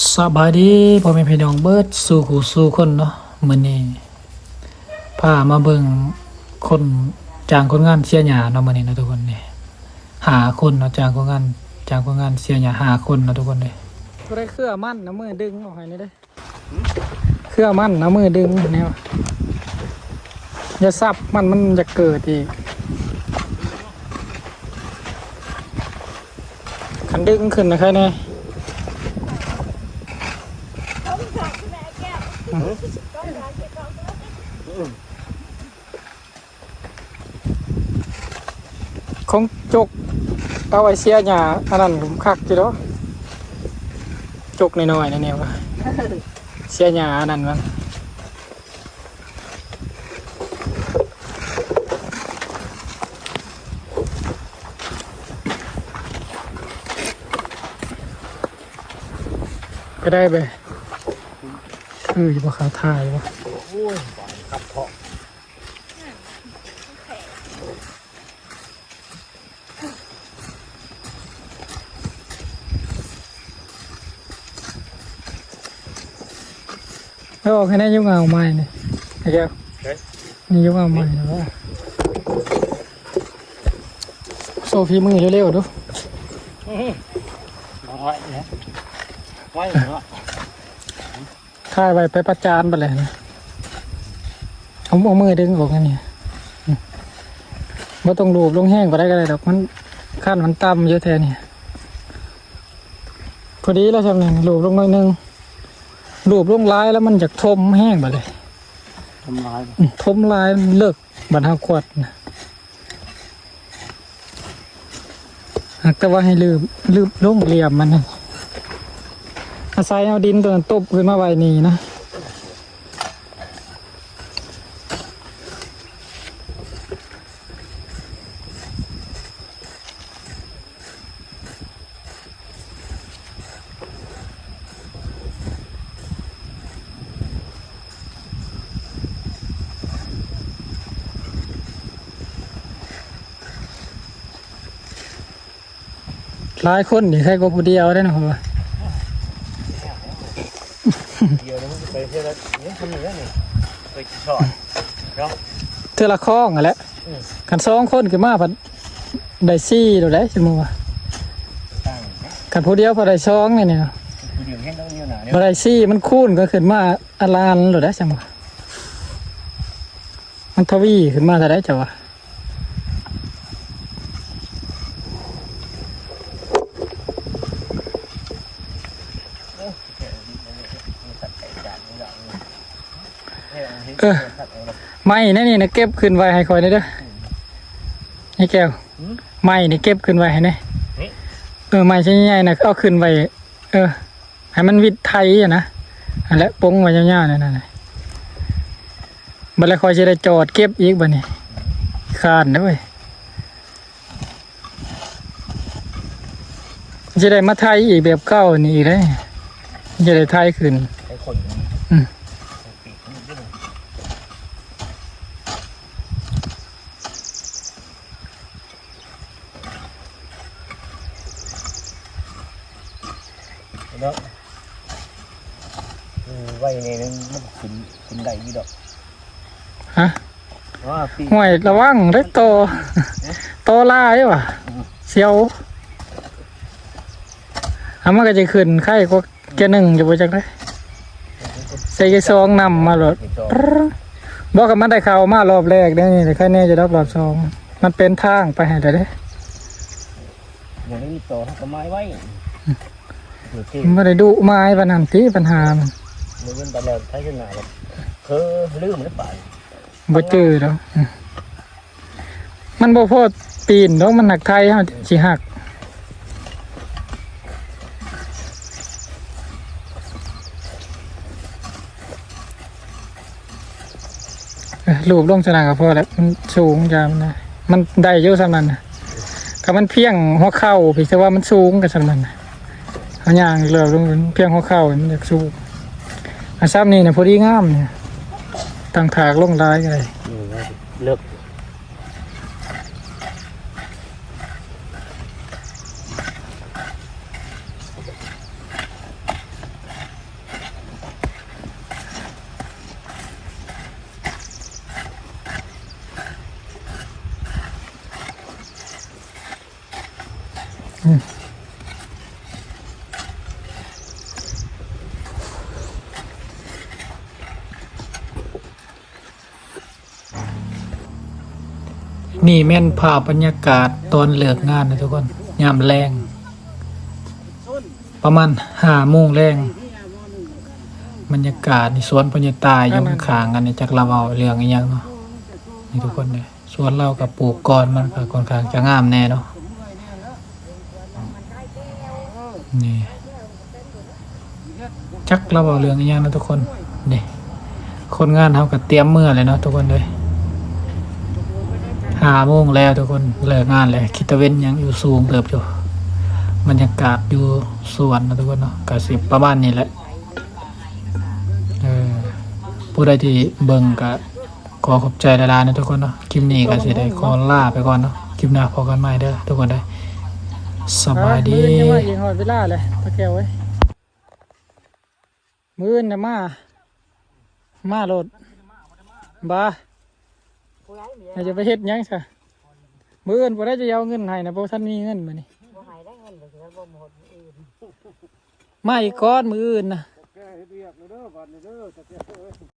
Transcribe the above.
ສະບາຍດີພໍ່ແມ່ພີ່ນ້ອງເບິດສູ່ຜູ້ສູ່ຄົນເນາະ. ມື້ນີ້ພາມາເບິ່ງຄົນ ຈ້າງຄົນງານເສຍຫຍ້າເນາະ ມື້ນີ້ເນາະທຸກຄົນ. ນີ້ຫ້າຄົນເນາະ ຈ້າງຄົນງານ ຈ້າງຄົນງານເສຍຫຍ້າຫ້າຄົນເນາະທຸກຄົນເດີ. ຜູ້ໃດເຄືອມັນນະ ມືດຶງອອກໃຫ້ແດ່ເດີ. ເຄືອມັນນະ ມືດຶງແນວ ຢ່າສັບມັນ ມັນຢາກເກີດອີກ. ຄັນດຶງຂຶ້ນນະ ໃຄແນ່. ຂອງຈົກເອົາໄວ້ເສຍຫຍ້າອັນນັ້ນຄັກຢູ່ດອກ. ຈົກນ້ອຍໆນັ້ນແຫຼະ ເສຍຫຍ້າອັນນັ້ນມັນ. ກະໄດ້ເວີຍ. ຄືຢູ່ບໍ່ ຂາຖ່າຍບໍ່. ໂອ້ຍ ບາດນີ້ຄັບເພາະ. ເອົາອອກໃຫ້ແນ່ ຍຸງເອົາໃໝ່ນີ້ ໄອ້ແກ້ວ. ເອີ ນີ້ ຍຸງເອົາໃໝ່ນີ້. ໂຊຝີມືເລັວໆດູ. ອື ມາໄວ້ແຫຼະ ໄວ້ເນາະ. ຖ່າຍໄວ້ໄປປະຈານໄປແລ້ວນະ. ເອົາ ເອົາມືດຶງອອກອັນນີ້. ບໍ່ຕ້ອງລູບລົງແຮງປານໃດກະໄດ້ດອກ ມັນ ຄັນມັນຕ່ຳຢູ່ແຖວນີ້. ພໍດີແລ້ວຊ່ຳນີ້ ລູບລົງໜ້ອຍໜຶ່ງ. ລູບລົງຫຼາຍແລ້ວມັນຢາກຖົມແຮງບາດນີ້. ຖົມຫຼາຍ ອື ຖົມຫຼາຍ ມັນເລິກ ບາດເຮົາຂວດນະ. ຫາກແຕ່ວ່າໃຫ້ລືບ ລືບລົງຫຼ່ຽມມັນ ອາໄສເອົາດິນໂຕນັ້ນຕົບຂຶ້ນມາໄວ້ນີ້ນະ. ຫຼາຍຄົນນີ້ໃຄກວ່າຜູ້ດຽວເດ້ເນາະ ເພາະວ່າ ດຽວນີ້ມັນໄປເທື່ອລະ ນີ້ ທຳນີ້ນີ້ ໄປຊິຊອດເນາະ ເທື່ອລະຄອງຫັ້ນແຫຼະ. ອື ຄັນສອງຄົນຂຶ້ນມາພັດໄດ້ສີ່ໂລດໃດ໋ ສົມມຸດວ່າ ຄັນຜູ້ດຽວພັດໄດ້ສອງນີ້ ນີ້ ຜູ້ດຽວເຮັດແລ້ວຢູ່ໜ້າ ພັດໄດ້ສີ່ ມັນຄູນກັນຂຶ້ນມາອະລານໂລດໃດ໋ ສົມມຸດວ່າ ມັນທະວີຂຶ້ນມາເທົ່າໃດເຈົ້າວ່າ. ເອີ ໄມ້ແນວນີ້ນະ ເກັບຂຶ້ນໄວ້ໃຫ້ຂ້ອຍແດ່ເດີ ຍາຍແກ້ວ. ຫື ໄມ້ນີ້ເກັບຂຶ້ນໄວ້ໃຫ້ແດ່. ນີ້ ເອີ ໄມ້ໃຫຍ່ໆນະ ເອົາຂຶ້ນໄວ້ ເອີ ໃຫ້ມັນວິດໄຖຫັ້ນນະ ຫັ້ນແຫຼະ ປົງໄວ້ຍາວໆນັ້ນນະ. ບັດແລ້ວຂ້ອຍຊິໄດ້ຈອດເກັບອີກບັດນີ້ ຄ້ານເດ້ເວີຍ. ຊິໄດ້ມາໄຖອີກແບບເກົ່ານີ້ອີກເດ້ ຊິໄດ້ໄຖຂຶ້ນ ໄຖຂົນ. ອື ເນາະ ເອີ ໄວ້ໃນນັ້ນມັນຂຶ້ນ ຂຶ້ນໄດ້ຢູ່ດອກ. ຮະ? ຫ້ວຍ ລະວັງເດີ ຕໍ່ ຕໍ່ຫຼາຍຫວາ ອື ສຽວ. ອາ ມັນກະຈະຂຶ້ນໄຄກວ່າເກຍໜຶ່ງຢູ່ບໍ່ຈັກເດ້ ໃສ່ເກຍສອງນຳມາໂລດ. ບໍ່ ກະມັນໄດ້ເຂົ້າມາລອບແລກເດ້ ນີ້ໄຄແນ່ຢູ່ດອກ ລອບສອງ ມັນເປັນທາງໄປໃຫ້ແລ້ວເດ້. ບໍ່ໄດ້ຕິດຕໍ່ ເຮົາກະໝາຍໄວ້ ມັນບໍ່ໄດ້ດຸໝາຍປານນັ້ນຕິ ບັນຫາມັນ ມື້ອື່ນໄປແລ້ວ ໄທຊະນະ ເອີ ລືມໄດ້ປານ ບໍ່ຈື່ດອກ. ມັນບໍ່ພໍປີນດອກ ມັນຫັກໄທເຮົາຊິຫັກ. ເອີ ລູບລົງຊະນະກະພໍແລ້ວ ມັນສູງ ຢ່າມັນນະ ມັນໄດ້ຢູ່ຊ່ຳນັ້ນນະ. ກະມັນພຽງຫົວເຂົ່າພີ້ ແຕ່ວ່າມັນສູງກະຊ່ຳນັ້ນນະ. ເຮົາຍ່າງເຫຼືອລົງພຽງຫົວເຂົ່າ ມັນຢາກສູງ. ອາ ຊ່ຳນີ້ນະ ພໍດີງາມນີ້ ຕັ້ງຖາກລົງຫຼາຍກະໄດ້ ເລິກ. ເອີ ນີ້ແມ່ນພາບບັນຍາກາດຕອນເລີກງານນະທຸກຄົນ ຍາມແລງ ປະມານຫ້າໂມງແລງ. ບັນຍາກາດນີ້ສວນພໍ່ໃຫຍ່ຕາຢູ່ຂ້າງໆກັນນີ້ ຈັກລາວເວົ້າເລື່ອງອີ່ຫຍັງເນາະ ນີ້ທຸກຄົນເດີ. ສວນລາວກໍປູກກ່ອນ ມັນກໍຄ່ອນຂ້າງຈະງາມແດ່ເນາະ. ນີ້ ຈັກລາວເວົ້າເລື່ອງອີ່ຫຍັງນະທຸກຄົນ. ນີ້ ຄົນງານເຮົາກໍຕຽມເມືອແລ້ວເນາະທຸກຄົນເອີຍ. ຫ້າໂມງແລ້ວທຸກຄົນ ເລີກງານແລ້ວ. ຂິດຕະເວັນຍັງຢູ່ສູງເຕີບຢູ່. ບັນຍາກາດຢູ່ສວນນະທຸກຄົນເນາະ ກໍຊິປະມານນີ້ແຫຼະ. ເອີ ຜູ້ໃດທີ່ເບິ່ງກໍ ຂໍຂອບໃຈຫຼາຍໆນະທຸກຄົນເນາະ. ຄລິບນີ້ກໍຊິໄດ້ຂໍລາໄປກ່ອນເນາະ. ຄລິບໜ້າພໍ້ກັນໃໝ່ເດີທຸກຄົນເດີ. ສະບາຍດີ. ມື້ອື່ນຍັງມາອີກ ຮອດເວລາແລ້ວ ຕາແກ້ວເອີຍ. ມື້ອື່ນນະມາ ມາໂລດ. ບາ ແລ້ວຈະໄປເຮັດຫຍັງຊະ? ມື້ອື່ນຜູ້ໃດຈະເອົາເງິນໃຫ້ນະ ບໍ່ທັນມີເງິນມື້ນີ້. ມາອີກກ່ອນມື້ອື່ນນະ. ແກ້ເຮັດວຽກແລ້ວເດີ ບາດນີ້ເດີ ຕາແກ້ວເອີຍ.